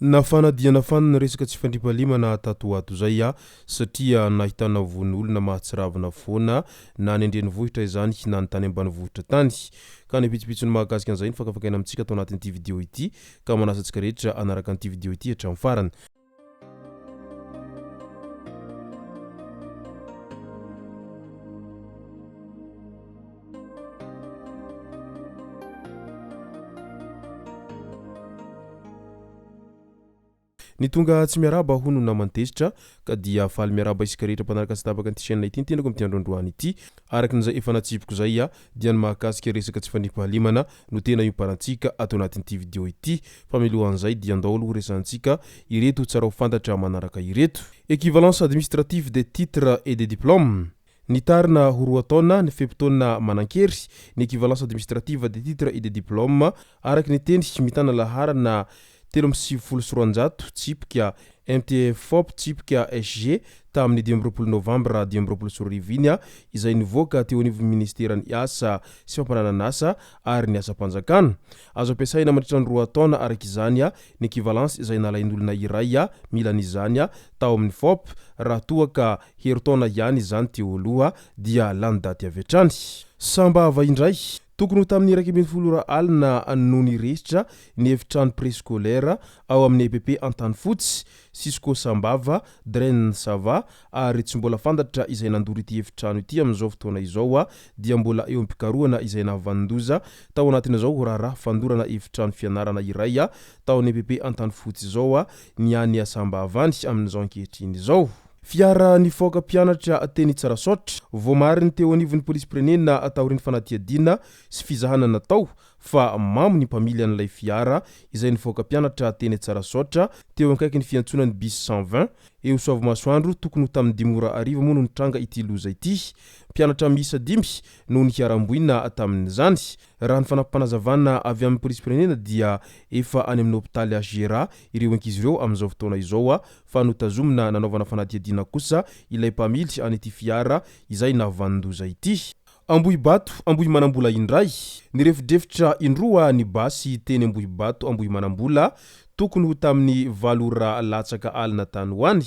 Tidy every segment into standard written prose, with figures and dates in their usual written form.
Nafana dia nafana ny resaka tsy fandriampahalemana tato ho ato izay satria nahitana vono olona mahatsiravina foana na any an-drenivohitra izany na ny tany ambanivohitra tany. Ka ny pitsopitsony mahakasika an'izay no fakafakaina amintsika ato anatin'ity video ity ka manasa antsika rehetra hanaraka an'ity video ity hatramin'ny farany. Ny tonga tsy miarahaba hono naman'i Tezitra ka dia faly miarahaba isika rehetra mpanaraka tsy tapaka an'ity chaîne ity ny tenako amin'ity andro androany ity. Araka ny izay efa natsipiko izay dia ny mahakasika resaka tsy fandriampahalemana no tena iomparantsika ato anatin'ity video ity. Fa mialohan'izay dia andao aloha horesahantsika ireto tsara ho fantatra manaraka ireto. Equivalence administrative des titres et des diplômes. Nitarina ho roa taona ny fe-potoana manan-kery ny equivalence administrative des titres et des diplômes araka ny teny mitana laharana 293 tsipika MTFOP tsipika SG tamin'ny 25 novambra 2025 iny izay nivoaka teo anivon'ny minisiteran'ny Asa sy fampananan'asa ary ny asam-panjakana. Azo ampiasaina mandritra ny roa taona araka izany ny equivalence izay nalain'olona iray mila an'izany tao amin'ny FOP raha toa ka Herintaona ihany izany teo aloha dia lany daty avy hatrany. Sambava indray, tokony ho tamin'ny 11 ora alina no nirehitra ny efitrano préscolaire ao amin'ny EPP Antanifotsy, Cisco Sambava, Dren Sava, ary tsy mbola fantatra izay nandoro ity efitrano ity amin'izao fotoana izao dia mbola eo am-pikarohana izay nahavanon-doza tao anatin'izao raharaha fandorana efitrano fianarana iray tao amin'ny EPP Antanifotsy izao ny any Sambava any amin'izao ankehitriny izao. Fiara nifaoka mpianatra teny Tsarasaotra. Voamarin'ny teo anivon'ny polisim-pirenena taorian'ny fanadihadiana sy fizahana natao fa mamo ny mpamily an'ilay fiara izay nifaoka mpianatra teny Tsarasaotra teo akaikin'ny fiantsonan'ny bus 120 eo Soavimasoandro tokony ho tamin'ny dimy ora hariva moa no nitranga ity loza ity. Mpianatra miisa dimy no niharam-boina tamin'izany. Raha ny fanampim-panazavana avy amin'ny polisim-pirenena dia efa any amin'ny hopitaly HJRA ireo ankizy ireo amin'izao fotoana izao fa notazomina nanaovana fanadihadiana kosa ilay mpamily an'ity fiara izay nahavanon-doza ity. Ambohibato Ambohimanambola indray. Nirefodrefotra indroa ny basy teny Ambohibato Ambohimanambola tokony ho tamin'ny valo ora latsaka alina tany ho any.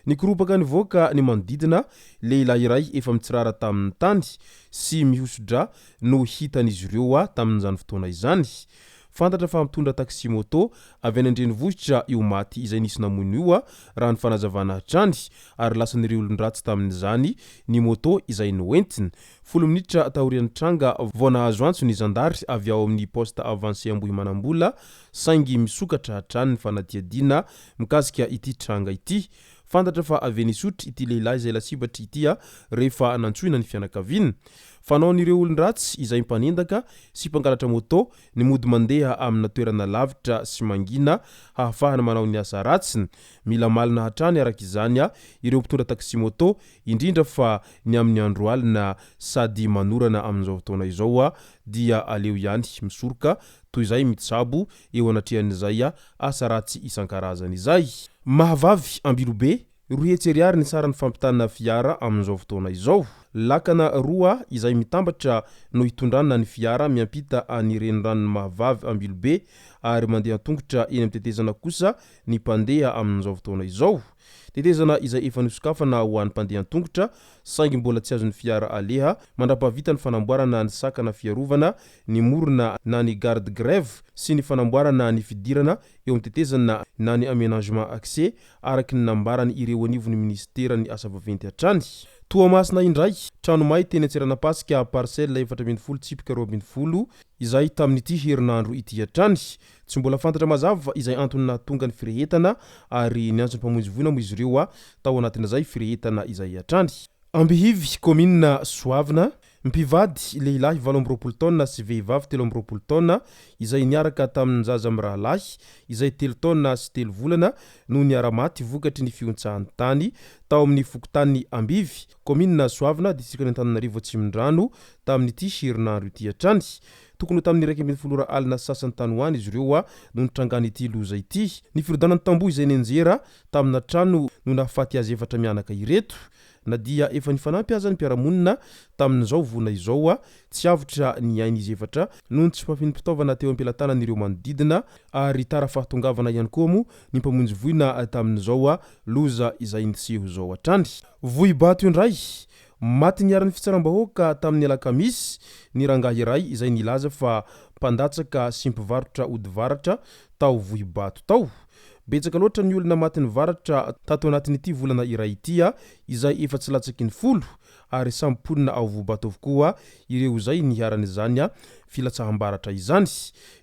Nikoropaka nivoaka ny manodidina, lehilahy iray efa mitsirara tamin'ny tany sy mihoso-drà no hitan'izy ireo tamin'izany fotoana izany. Fantatra fa mpitondra taxi-moto avy any an-drenivohitra io maty izay nisy namono io raha ny fanazavana hatrany ary lasan'ireo olon-dratsy tamin'izany ny moto izay noentiny. Folo minitra taorian'ny tranga vao nahazo antso ny zandary avy ao amin'ny poste avancé Ambohimanambola saingy misokatra hatrany ny fanadihadiana mikasika ity tranga ity. Fantatra fa avy eny Isotry ity lehilahy izay lasibatra ity rehefa nantsoina ny fianakaviany. Fanaon'ireo olon-dratsy izay mpanendaka sy mpangalatra moto ny mody mandeha amina toerana lavitra sy mangina hahafahana manao ny asa ratsiny. Mila malina hatrany araka izany ireo mpitondra taxi-moto, indrindra fa ny amin'ny andro alina sady manorana amin'izao fotoana izao dia aleo ihany misoroka toy izay mitsabo eo anatrehan'izay asa ratsy isan-karazany izay. Mahavavy Ambilobe, 200 ariary ny saran'ny fampitana fiara amin'izao fotoana izao. Lakana roa izay mitambatra no hitondrana ny fiara miampita ny reniranon'i Mahavavy Ambilobe ary mandeha an-tongotra eny amin'ny tetezana kosa ny mpandeha amin'izao fotoana izao. Tetezana izay efa nosokafana ho an'ny mpandeha an-tongotra saingy mbola tsy azon'ny fiara aleha mandra-pahavita ny fanamboarana ny sakana fiarovana ny morona na ny garde grève sy ny fanamboarana ny fidirana eo amin'ny tetezana na ny aménagement accès araka ny nambarany ireo anivon'ny minisiteran'ny asa vaventy hatrany. Toamasina indray, trano may teny Antseranapasika parcelle 14 tsipika 12 izay tamin'ity herinandro ity hatrany. Tsy mbola fantatra mazava izay antony nahatonga ny firehetana ary niantso ny mpamonjy voina moa izy ireo tao anatin'izay firehetana izay hatrany. Ambihivy, kaominina Soavina, Mpivady, lehilahy 28 taona sy vehivavy 23 taona izay niaraka tamin'ny zaza mirahalahy izay telo taona sy telo volana no niara-maty vokatry ny fihontsahan'ny tany tao amin'ny fokontany Ambivy, kaominina Soavina, distrikan'i Antananarivo Atsimondrano tamin'ity herinandro ity hatrany. Tokony ho tamin'ny 11 ora alina sasany tany ho any izy ireo no nitrangan'ity loza ity. Ny firodanan'ny tamboho izay nianjera tamina trano no nahafaty azy efatra mianaka ireto. Na dia efa nifanampy aza ny mpiara-monina tamin'izao voina izao, tsy avotra ny ain'izy efatra noho ny tsy fahampiam-pitaovana teo am-pelatanan'ireo manodidina ary tara fahatongavana ihany koa moa ny mpamonjy voina tamin'izao loza izay niseho izao hatrany. Vohibato indray, maty niharan'ny fitsaram-bahoaka tamin'ny alakamisy ny rangahy iray izay nilaza fa mpandatsaka sy mpivarotra ody varatra tao Vohibato tao. Betsaka loatra ny olona matin'ny varatra tato anatin'ity volana iray ity izay efa tsy latsaky ny folo ary samy mponina ao Vohibato avokoa ireo izay niharan'izany filatsaham-baratra izany.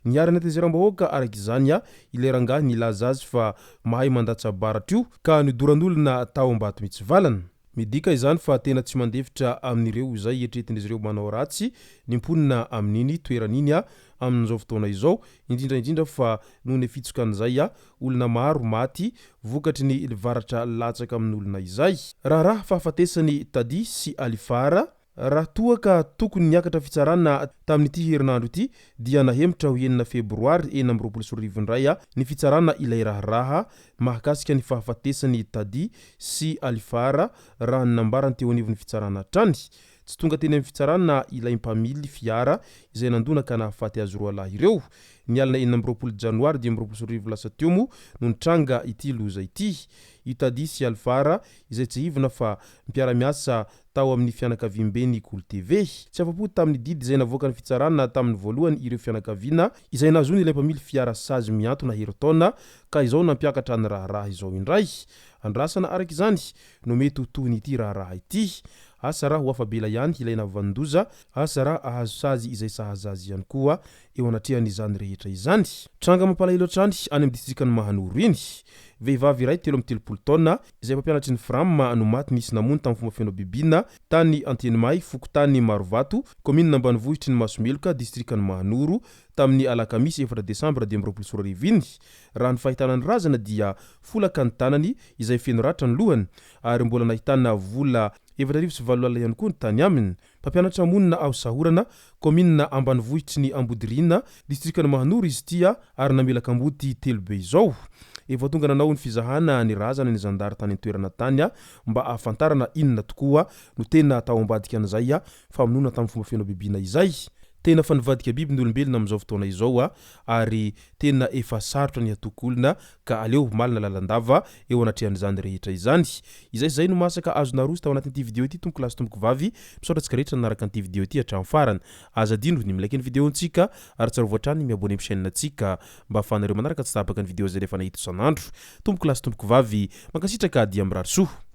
Niharan'ny hatezeram-bahoaka araka izany ilay rangahy nilaza azy fa mahay mandatsa-baratra io ka nodoran'olona tao Ambatomitsivalana. Midika izany fa tena tsy mandefitra amin'ireo izay eritreretin'izy ireo manao ratsy ny mponina amin'iny toerana iny amin'izao fotoana izao, indrindra indrindra fa noho ny fitsokan'izay olona maro maty vokatry ny varatra latsaka amin'olona izay. Raharaha fahafatesan'i Tadi sy Alifara, Raha toa ka tokony niakatra fitsarana tamin'ity herinandro ity dia nahemotra ho enina febroary 2026 indray ny fitsarana ilay raharaha mahakasika ny fahafatesan'i Tadi sy Alifara raha ny nambarany teo anivon'ny fitsarana hatrany. Tsy tonga teny amin'ny fitsarana ilay mpamily fiara izay nandona ka nahafaty azy roa lahy ireo. Ny alina 26 janoary 2025 lasa teo moa no nitranga ity loza ity. I Tadi sy Alfara izay tsiahivina fa mpiara-miasa tao amin'ny fianakaviamben'ny Kolo TV. Tsy afa-po tamin'ny didy izay navoakan'ny fitsarana tamin'ny voalohany ireo fianakaviana izay nahazoany ilay mpamily fiara sazy mihantona herintaona ka izao nampiakatra ny raharaha izao indray. Andrasana araka izany no mety ho tohin'ity raharaha ity. Asa raha ho afa-bela ihany ilay nahavanon-doza, asa raha hahazo sazy izay sahaza azy ihany koa eo anatrehan'izany rehetra izany. Tranga mampalahelo hatrany any amin'ny distrikan'i Mahanoro iny. Vehivavy iray 33 taona, izay mpampianatry ny Fram no maty nisy namono tamin'ny fomba feno habibiana tany Antenimay, fokontany Marovato, kaominina ambanivohitry ny Masomeloka, distrikan'i Mahanoro, tamin'ny alakamisy efatra desambra 2025 iny. Raha ny fahitana ny razana dia folaka ny tanany izay feno ratra ny lohany ary mbola nahitana vola 84 alina ihany koa ny tany aminy. Mpampianatra monina ao Sahorana, kaominina ambanivohitry ny Ambodiriana, distrikan'i Mahanoro izy ity ary namela kamboty telo be izao. Efa tonga nanao ny fizahana ny razana ny zandary tany an-toerana tany mba ahafantarana inona tokoa no tena tao ambadika an'izay famonoana tamin'ny fomba feno habibiana izay. Tena fa nivadika biby ny olombelona amin'izao fotoana izao ary tena efa sarotra ny hatoky olona ka aleo malina lalandava eo anatrehan'izany rehetra izany. Izay izay no masaka azo naroso tao anatin'ity video ity tompoko lahy sy tompoko vavy, misaotra antsika rehetra nanaraka an'ity video ity hatramin'ny farany. Aza adino ny mi-like ny video-ntsika ary tsarovy hatrany ny mi-abonner amin'ny chaîne-ntsika mba ahafahanareo manaraka tsy tapaka ny video izay alefanay eto isan'andro. Tompoko lahy sy tompoko vavy, mankasitraka dia mirary soa.